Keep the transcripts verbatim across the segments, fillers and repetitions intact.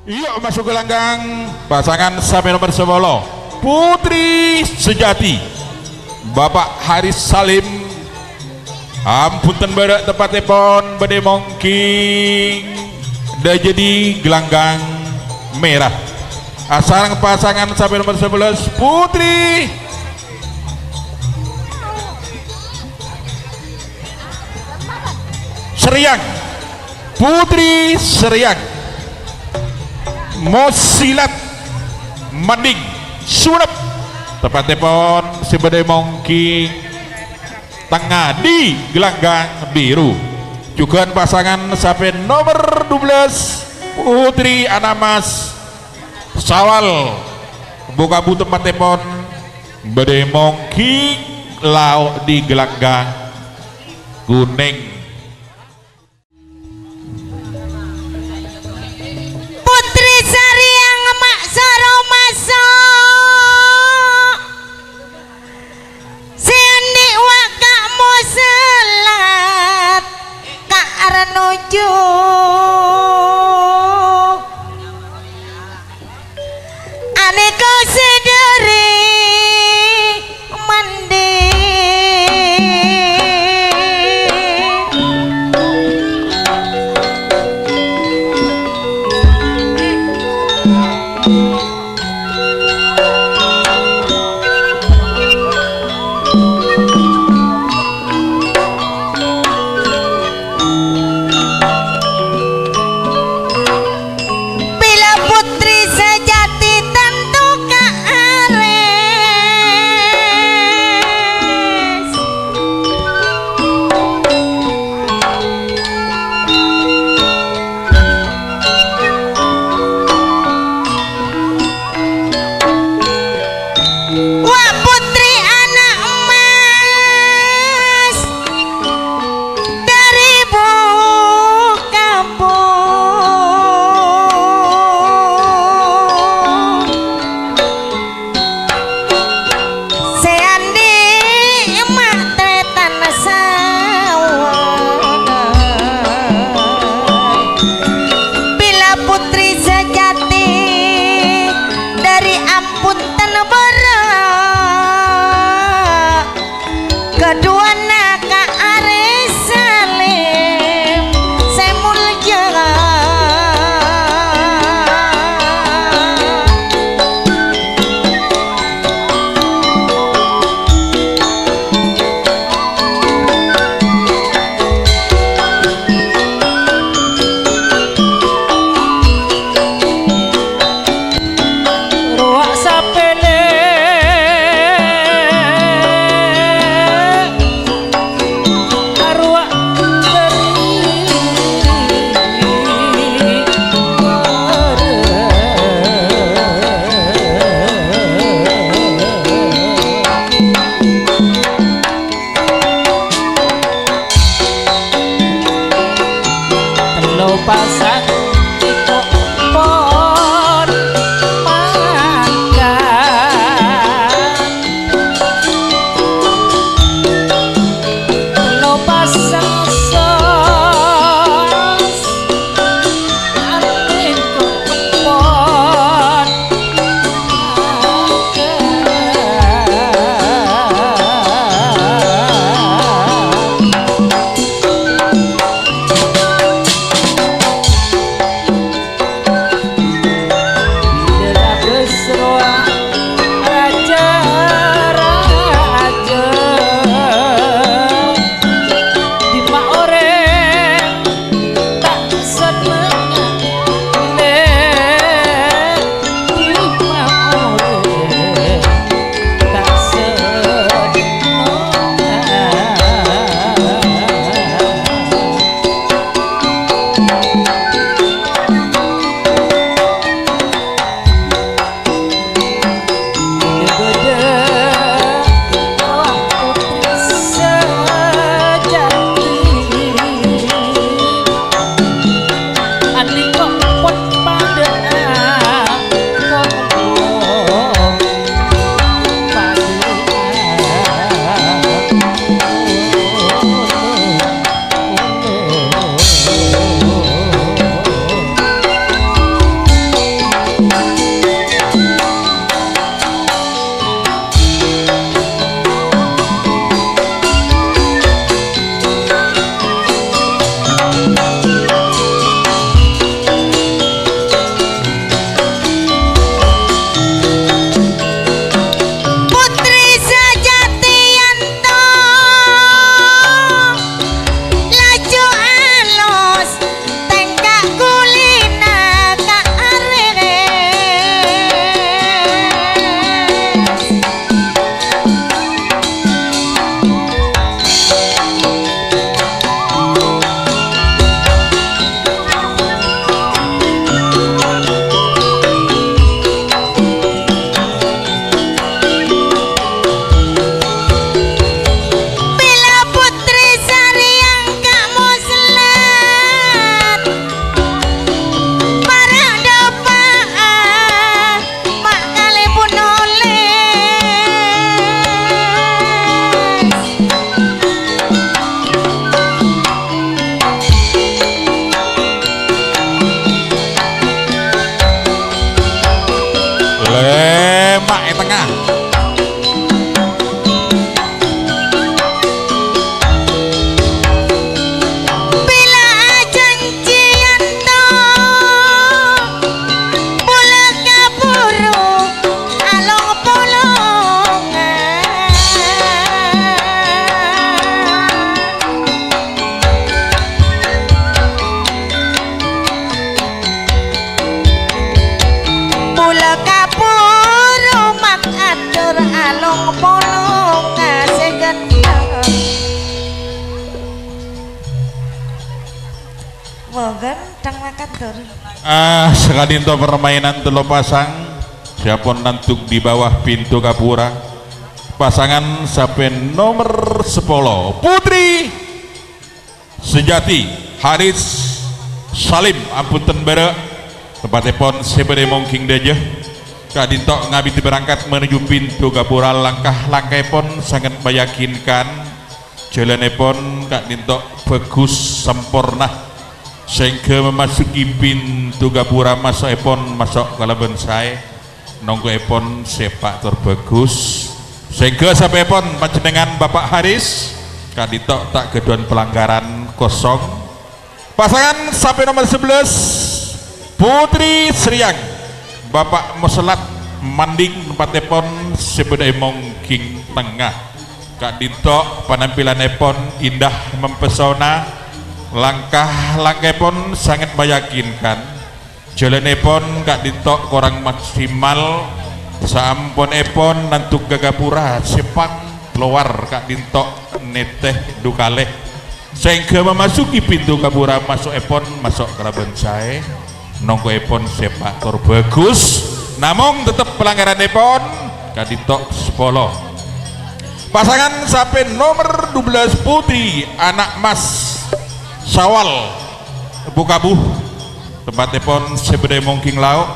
Iyâ, maso' ka langghâng pasangan sampè nomer sapolo, Putri Sejati. Bapak Haris Salim, ampon bârâ' teppa'èpon bâdâ è mongking dâjâdi gelanggang mèra. Asareng pasangan sampè nomer sabellâs, Putri Seriang. Putri Seriang. Mosilat Mending Sunep. Teppa'èpon sè bâdâ è mongking tengnga dâjâdi gelanggang biru. Jhughân pasangan sampè nomer dubellâs, Putri Anamas Sawal. Bu-kabu teppa'èpon bâdâ è mongking lao' dâjâdi gelanggang kunèng. Putri Sariang ma' soro maso', sè andi' waka' mosellat ka' arnojo. Anèko sè dâri Mending. Lekabu rumat atur along polong kasengket. Wah, ganteng makan tur. Ah, sakadinto permainan tello pasang. Siapon nanduk di bawah pintu gapura. Pasangan sampè' nomer sepolo, Putri Sejati, Haris Salim, ampun ten bârâ', tempatèpon sè bâdâ è mongking dâjâ. Ka'dinto ngabidhi berangkat menuju pintu gapura, langkah-langkahèpon sanget meyakinkan. Jhâlânèpon ka'dinto bagus, samporna, sehingga memasuki pintu gapura maso'èpon maso' kalabân saè. Nongkoèpon sepak tur bagus, sehingga sampè'èpon panjhennengngan Bapak Haris ka'dinto ta' ghâdhuwân pelanggaran, kosong. Pasangan sampè' nomer sebelas, Putri Sriyang, Bapak Muselat, Manding, tempatèpon sè bâdâ è mongking tengnga. Ka'dinto penampilanèpon indah mempesona, langkah-langkahèpon sanget meyakinkan. Jhâlânèpon ka'dinto korang maksimal, saamponèpon nanduk gapura sè pang lowar ka'dinto nètè du kalè, sehingga memasuki pintu gapura maso'èpon maso' kalabân saè. Nongkoèpon sepak tur bagus, namong tetep pelanggaranèpon ka'dinto sepolo. Pasangan sampè' nomer dua belas, Putri Anak Mas Sawal, Bu Kabuh. Tempatèpon sè bâdâ è mongking lao',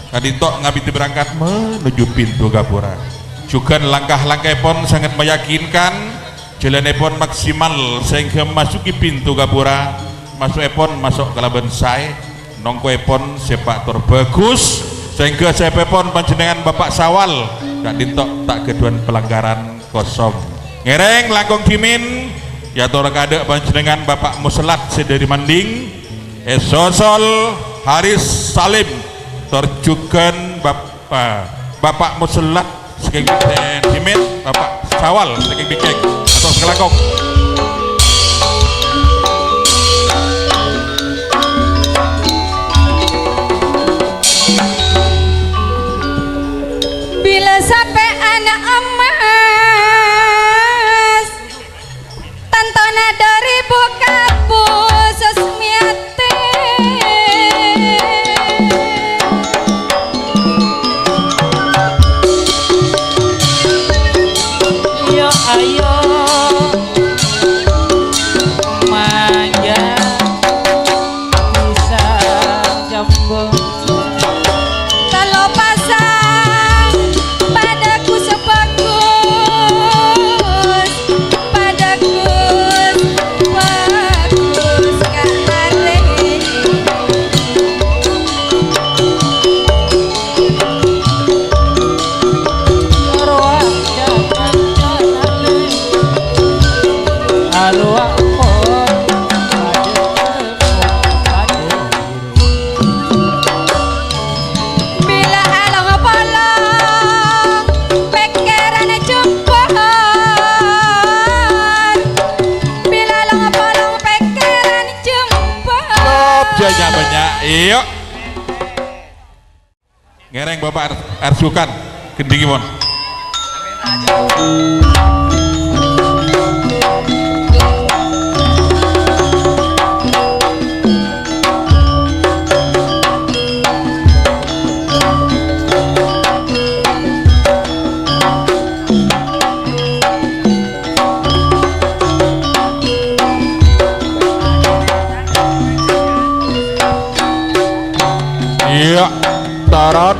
ka'dinto ngabidhi berangkat menuju pintu gapura. Jhughân langkah-langkahèpon sanget meyakinkan, jhâlânèpon maksimal sehingga memasuki pintu gapura, maso'èpon maso' kalabân saè, nongkoèpon sepak tur bagus, sehingga sampè'èpon panjhennengngan Bapak Sawal ka'dinto ta' ghâdhuwân pelanggaran, kosong. Ngèrèng langkong dhimèn, èyator kaadâ' panjhennengngan Bapak Muselat sè dâri Manding, èsosol Haris Salim, tor jhughân Bapa-, Bapak Muselat sakèng Bidhèn Himit, Bapak Sawal sakèng Bikèng. Atos kalangkong. Bilâ sampè' ana' emmas, tantona dâri Bu Kabuh Susmiyati. Yo, ayo, manja bisa jambon. Telo pasang, padâ ku sebagus, padâ ku sebagus ka arè. Bilâ along-polong pèkkèran jembhâr. Bilâ along-polong pèkkèran jembhâr. Stop, jhâ' nya-bânnya'. Iyo. Ngèrèng Bapak Ar-, Arjukan, gendhingèpon. Iya, tarot.